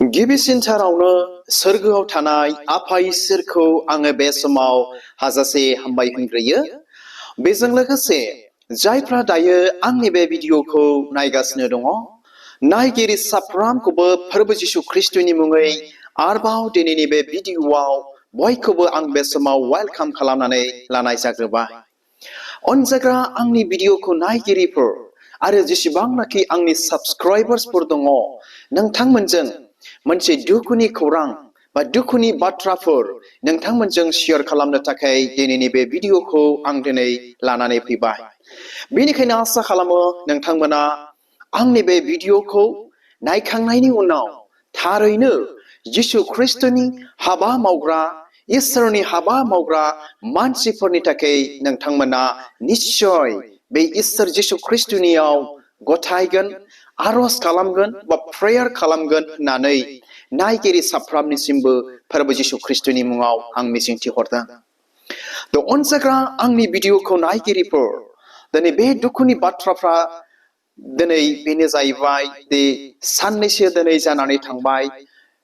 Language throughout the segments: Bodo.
गिबिसिनथारावनो सोरगोआव थानाय आफा इसोरखौ आङो बे समाव हाजासे हामबाय होनग्रोयो। बेजों लोगोसे जायफ्रा दायो आंनि बे भिडिअखौ नायगासिनो दङ, नायगिरि साफ्रोमखौबो फोरबो जिसु ख्रिस्टनि मुङै आरोबाव दिनैनि बे भिडिअआव बयखौबो आं बे समाव वेलकाम खालामनानै लानाय जाग्रोबाय। अनजाग्रा आंनि भिडिअखौ नायगिरिफोर आरो जेसेबांनाखि आंनि साबस्क्राइबार्सफोर दङ, नोंथांमोनजों मोनसे दुखुनि खौरां बा दुखुनि बाथ्राफोर नोंथांमोनजों शेयार खालामनो थाखाय दिनैनि बे भिडिअखौ आं दिनै लानानै फैबाय। बेनिखायनो आसा खालामो नोंथांमोना आंनि बे भिडिअखौ नायखांनायनि उनाव थारैनो जिसु ख्रिस्टनि हाबा मावग्रा, इसोरनि हाबा मावग्रा मानसिफोरनि थाखाय नोंथांमोना निश्चय बे इसोर जिसु ख्रिस्टनियाव गथायगोन, आरज खालामगोन बा प्रेयार खालामगोन होननानै नायगिरि साफ्रोमनिसिमबो फोरबो जिसु ख्रिस्टनि मुङाव आं मिजिंथिहरदों। अनजाग्रा आंनि भिडिअखौ नायगिरिफोर, दिनै बे दुखुनि बाथ्राफ्रा दिनै बेनो जाहैबाय दे साननैसो दिनै जानानै थांबाय।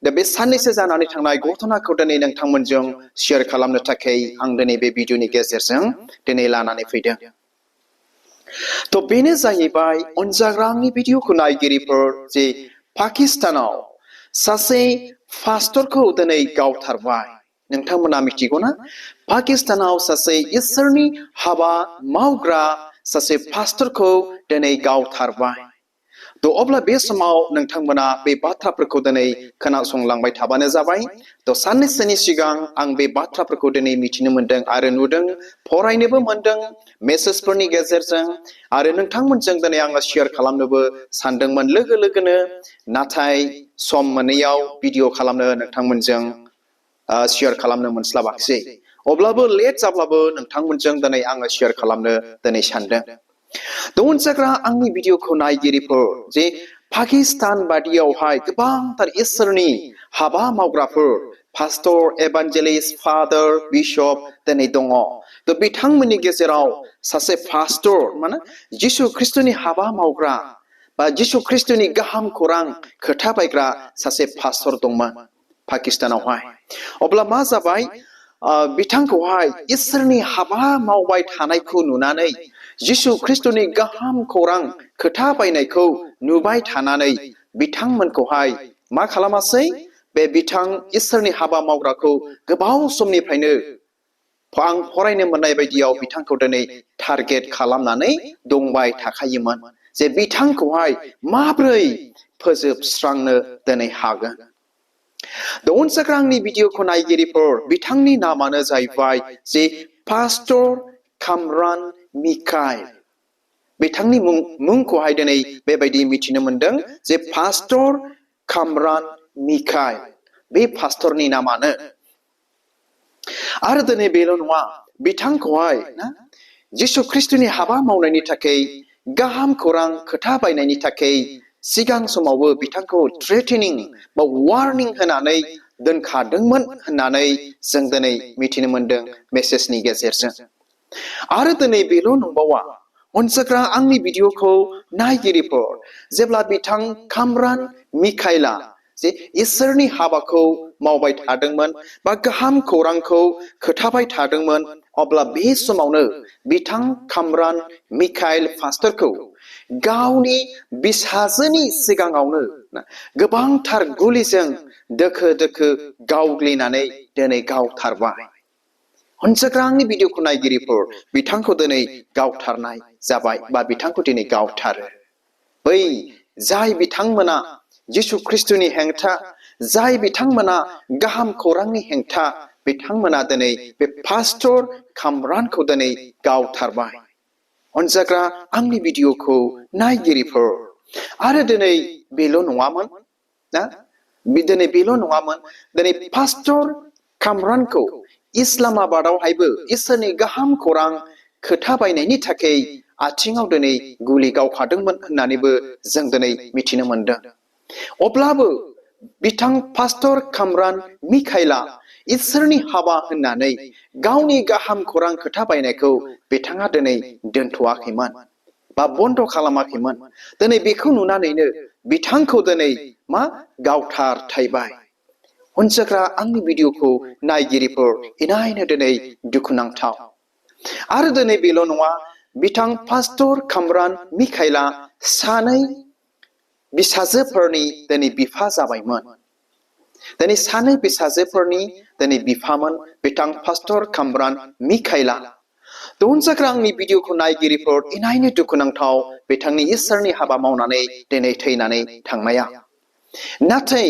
दा बे साननैसो जानानै थांनाय घटनाखौ दिनै नोंथांमोनजों शेयार खालामनो थाखाय आं दिनै बे भिडिअनि गेजेरजों दिनै लानानै फैदों। बेनो जाहैबाय अनजाग्रा आंनि भिडिअखौ नायगिरिफोर, जे पाकिस्तानाव सासे पास्टरखौ दिनै गावथारबाय। नोंथांमोना मिथिगौना? पाकिस्तानाव सासे इसोरनि हाबा मावग्रा सासे पास्टरखौ दिनै गावथारबाय। अब्ला बे समाव नोंथांमोना बे बाथ्राफोरखौ दिनै खोनासंलांबाय थाबानो जाबाय। साननैसोनि सिगां आं बे बाथ्राफोरखौ दिनै मिथिनो मोनदों आरो नुदों, फरायनोबो मोनदों मेसेजफोरनि गेजेरजों, आरो नोंथांमोनजों दिनै आङो शेयार खालामनोबो सानदोंमोन लोगो लोगोनो, नाथाय सम मोनैयाव भिडिअ खालामनो नोंथांमोनजों शेयार खालामनो मोनस्लाबाखिसै। अब्लाबो लेट जाब्लाबो नोंथांमोनजों दिनै आङो शेयार खालामनो दिनै सानदों। अनजाग्रा आंनि भिडिअखौ नायगिरिफोर, जे पाकिस्तान बादियावहाय गोबांथार इसोरनि हाबा मावग्राफोर, पास्टर, एभान्जेलिस्ट, फादार, बिशप दिनै दङ। बिथांमोननि गेजेराव सासे पास्टर, माने जिसु ख्रिस्टनि हाबा मावग्रा बा जिसु ख्रिस्टनि गाहाम खौरां खोथा बायग्रा सासे पास्टर दंमोन पाकिस्तानावहाय। अब्ला मा जाबाय, बिथांखौहाय इसोरनि हाबा मावबाय थानायखौ नुनानै, जिसु ख्रिस्टनि गाहाम खौरां खोथा बायनायखौ नुबाय थानानै बिथांमोनखौहाय मा खालामासै, बे बिथां इसोरनि हाबा मावग्राखौ गोबाव समनिफ्रायनो आं फरायनो मोननाय बायदियाव बिथांखौ दिनै टारगेट खालामनानै दंबाय थाखायोमोन, जे बिथांखौहाय माब्रै फोजोबस्रांनो दिनै हागोन। अनजाग्रा आंनि भिडिअखौ नायगिरिफोर, बिथांनि नामानो जाहैबाय जे पास्टर कामरान मिकाइल। बिथांनि मुंखौहाय दिनै बेबायदि मिथिनो मोनदों, जे पास्टर कामरान मिकाइल, बे पास्टरनि नामानो। आरो दिनै बेल' नङा, बिथांखौहाय जिसु ख्रिस्टनि हाबा मावनायनि थाखाय, गाहाम खौरां खोथा बायनायनि थाखाय सिगां समावबो बिथांखौ थ्रेटेनिं बा वार्निं होनानै दोनखादोंमोन होननानै जों दिनै मिथिनो मोनदों मेसेजनि गेजेरजों। आरो दिनै बेल' नंबावा, अनजाग्रा आंनि भिडिअखौ नायगिरिफोर, जेब्ला बिथां कामरान मिकाइला जे इसोरनि हाबाखौ मावबाय थादोंमोन बा गाहाम खौरांखौ खोथाबाय थादोंमोन, अब्ला बे समावनो बिथां कामरान मिकाइल पास्टरखौ गावनि बिसाजोनि सिगाङावनो गोबांथार गुलिजों दोखो दोखो गावग्लिनानै दिनै गावथारबाय। अनजाग्रा आंनि भिडिअखौ नायगिरिफोर, बिथांखौ दिनै गावथारनाय जाबाय बा बिथांखौ दिनै गावथारो। बै जाय बिथांमोना जिसु ख्रिस्टनि हेंथा, जाय बिथांमोना गाहाम खौरांनि हेंथा, बिथांमोना दिनै बे पास्टर कामरानखौ दिनै गावथारबाय। अनजाग्रा आंनि भिडिअखौ नायगिरिफोर, आरो दिनै बेल' नङामोन ना, दिनै बेल' नङामोन, दिनै पास्टर कामरानखौ इस्लामाबादावहायबो इसोरनि गाहाम खौरां खोथा बायनायनि थाखाय आथिङाव दिनै गुलि गावखादोंमोन होननानैबो जों दिनै मिथिनो मोनदों। अब्लाबो बिथां पास्टर कामरान मिकाइला इसोरनि हाबा होननानै गावनि गाहाम खौरां खोथा बायनायखौ बिथाङा दिनै दोनथ'वाखैमोन बा बन्द' खालामाखैमोन। दिनै बेखौ नुनानैनो बिथांखौ दिनै मा गावथारथायबाय अनजाग्रा आंनि भिडिअखौ नायगिरिफोर इनायनो दिनै दुखुनांथाव आरो दिनै बेल' नङा बिथां पास्टर कामरान मिखाइला सानै बिसाजोफोरनि दिनै बिफा जाबायमोन दिनै सानै बिसाजोफोरनि दिनै बिफामोन बिथां पास्टर कामरान मिखाइला अनजाग्रा आंनि भिडिअखौ नायगिरिफोर इनायनो दुखुनांथाव बिथांनि इसोरनि हाबा मावनानै दिनै थैनानै थांनाया नाथाय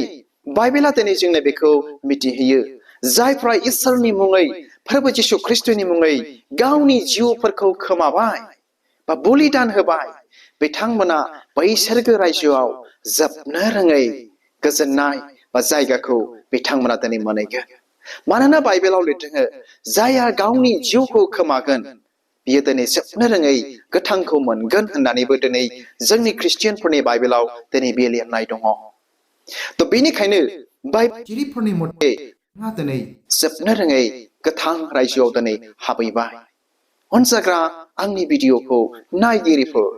बाइबेला दिनै जोंनो बेखौ मिथिहोयो जायफ्रा इसोरनि मुङै फोरबो जिशु ख्रिस्टनि मुङै गावनि जिउफोरखौ खोमाबाय बा बलिदान होबाय बिथांमोना बै सोरगो रायजोआव जोबनो रोङै गोजोननाय बा जायगाखौ बिथांमोना दिनै मोनहैगोन मानोना बाइबेलाव लिरदों जायहा गावनि जिउखौ खोमागोन बियो दिनै जोबनो रोङै गोथांखौ मोनगोन होननानैबो दिनै जोंनि ख्रिस्टियानफोरनि बाइबेलाव दिनै बे लिरनाय दङ थ' बेनिखायनो बाइबेलगिरिफोरनि मथे दिनै जोबनो रोङै गोथां रायजोआव दिनै हाबैबाय अनजाग्रा आंनि भिडिअखौ नायगिरिफोर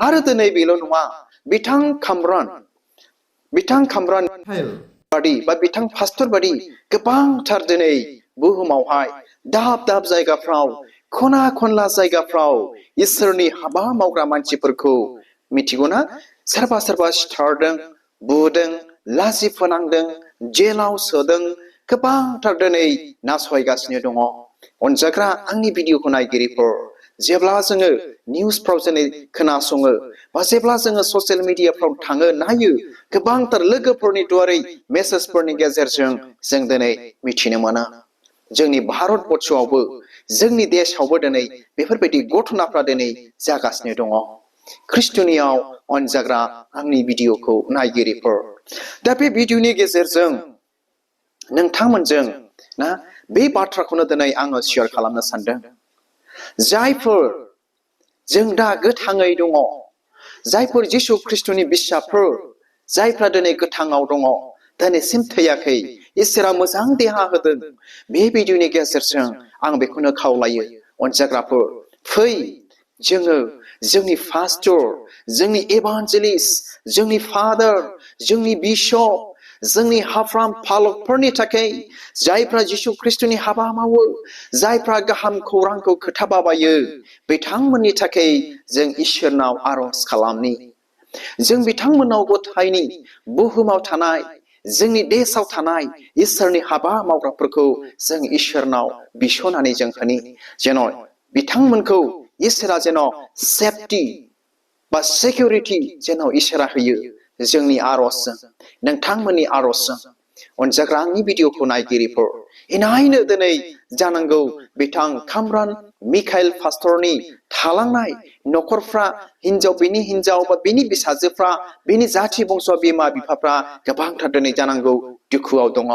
आरो दिनै बेल' नङा बिथां कामरान बादि बा बिथां पास्टर बादि गोबांथार दिनै बुहुमावहाय दाब दाब जायगाफ्राव खना खनला जायगाफ्राव इसोरनि हाबा मावग्रा मानसिफोरखौ मिथिगौना सोरबा सोरबा सिथारदों बुदों लाजि फोनांदों जेलाव सोदों गोबांथार दिनै नासयगासिनो दङ अनजाग्रा आंनि भिडिअखौ नायगिरिफोर जेब्ला जोङो निउसफ्राव दिनै खोनासङो बा जेब्ला जोङो ससियेल मिडियाफ्राव थाङो नायो गोबांथार लोगोफोरनि दुवारै मेसेजफोरनि गेजेरजों जों दिनै मिथिनो मोनो जोंनि भारत बर्षआवबो जोंनि देशआवबो दिनै बेफोरबायदि घटनाफ्रा दिनै जागासिनो दङ ख्रिस्टनियाव अनजाग्रा आंनि भिडिअखौ नायगिरिफोर दा बे भिडिअनि गेजेरजों नोंथांमोनजों ना बे बाथ्राखौनो दिनै आङो शेयार खालामनो सानदों जायफोर जों दा गोथाङै दङ जायफोर जिशु ख्रिस्टनि बिसाफोर जायफ्रा दिनै गोथाङाव दङ दिनैसिम थैयाखै इसोरा मोजां देहा होदों बे भिडिअनि गेजेरजों आं बेखौनो खावलायो अनजाग्राफोर फै जोङो जोंनि पास्टर जोंनि एभान्जेलिस्ट जोंनि फादार जोंनि बिशप जोंनि हाफ्राम फालकफोरनि थाखाय जायफ्रा जिशु ख्रिस्टनि हाबा मावो जायफ्रा गाहाम खौरांखौ खोथाबाबायो बिथांमोननि थाखाय जों इसोरनाव आरज खालामनि जों बिथांमोननाव गथायनि बुहुमाव थानाय जोंनि देशआव थानाय इसोरनि हाबा मावग्राफोरखौ जों इसोरनाव बिस'नानै जों होनि जेन' बिथांमोनखौ इसोरा जेन' सेफटि बा सिकिउरिटि जेन' इसोरा होयो जोंनि आरजजों नोंथांमोननि आरजजों अनजाग्रा आंनि भिडिअखौ नायगिरिफोर इनायनो दिनै जानांगौ बिथां कामरान मिखाइल पास्टरनि थालांनाय न'खरफ्रा बिनि हिनजाव बा बिनि बिसाजोफ्रा बिनि जाथि बंस बिमा बिफाफ्रा गोबांथार दिनै जानांगौ दुखुआव दङ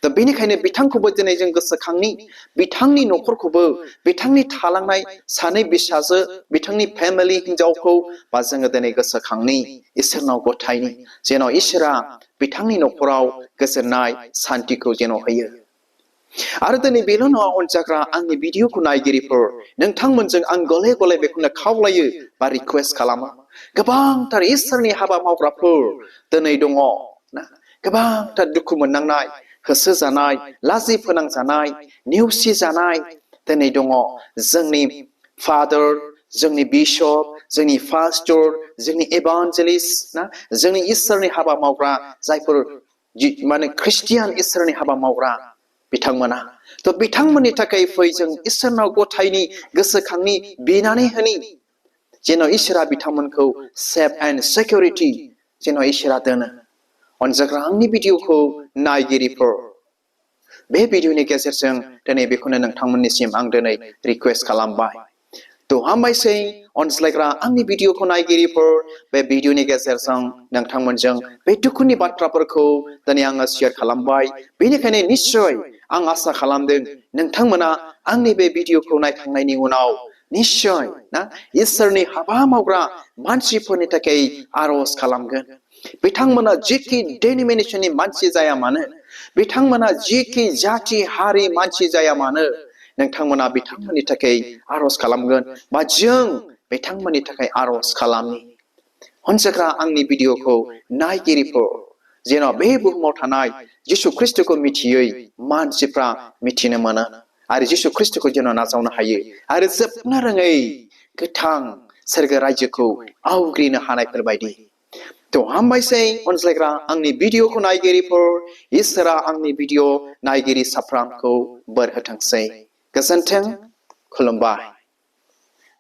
दा बेनिखायनो बिथांखौबो दिनै जों गोसोखांनि बिथांनि न'खरखौबो बिथांनि थालांनाय सानै बिसाजो बिथांनि फेमिलि हिनजावखौ बा जोङो दिनै गोसोखांनि इसोरनाव गथायनि जेन' इसोरा बिथांनि न'खराव गोजोननाय सान्तिखौ जेन' होयो आरो दिनै बेल' नङा अनजाग्रा आंनि भिडिअखौ नायगिरिफोर नोंथांमोनजों आं गले गले बेखौनो खावलायो बा रिकुवेस्ट खालामो गोबांथार इसोरनि हाबा मावग्राफोर दिनै दङ ना गोबांथार दुखु मोननांनाय होसोजानाय लाजि फोनांजानाय नेवसि जानाय दिनै दङ जोंनि फादार जोंनि बिशप जोंनि पास्टर जोंनि एभान्जेलिस्ट ना जोंनि इसोरनि हाबा मावग्रा जायफोर माने ख्रिस्टियान इसोरनि हाबा मावग्रा बिथांमोना थ' बिथांमोननि थाखाय फै जों इसोरनाव गथायनि गोसोखांनि बिनानै होनि जेन' इसोरा बिथांमोनखौ सेफ एन्ड सिकिउरिटि जेन' इसोरा दोनो अनजाग्रा आंनि भिडिअखौ नायगिरिफोर बे भिडिअनि गेजेरजों दिनै बेखौनो नोंथांमोननिसिम आं दिनै रिकुवेस्ट खालामबाय थ' हामबायसै अनज्लायग्रा आंनि भिडिअखौ नायगिरिफोर बे भिडिअनि गेजेरजों नोंथांमोनजों बे दुखुनि बाथ्राफोरखौ दिनै आङो शेयार खालामबाय बेनिखायनो निस्सय आं आसा खालामदों नोंथांमोना आंनि बे भिडिअखौ नायखांनायनि उनाव निस्सय ना इसोरनि हाबा मावग्रा मानसिफोरनि थाखाय आरज खालामगोन बिथांमोना जिखि डेनिमिनेसननि मानसि जाया मानो बिथांमोना जिखि जाथि हारि मानसि जाया मानो नोंथांमोना बिथांमोननि थाखाय आरज खालामगोन बा जों बिथांमोननि थाखाय आरज खालामनि अनजाग्रा आंनि भिडिअखौ नायगिरिफोर जेन' बे बुहुमाव थानाय जिसु ख्रिस्टखौ मिथियै मानसिफ्रा मिथिनो मोनो आरो जिसु ख्रिस्टखौ जेन' नाजावनो हायो आरो जोबनो रोङै गोथां सोरगो रायजोखौ आवग्रिनो हानायफोरबायदि थ' हामबायसै अनज्लायग्रा आंनि भिडिअखौ नायगिरिफोर इसोरा आंनि भिडिअ नायगिरि साफ्रामखौ बोर होथोंसै गोजोन्थों खुलुमबाय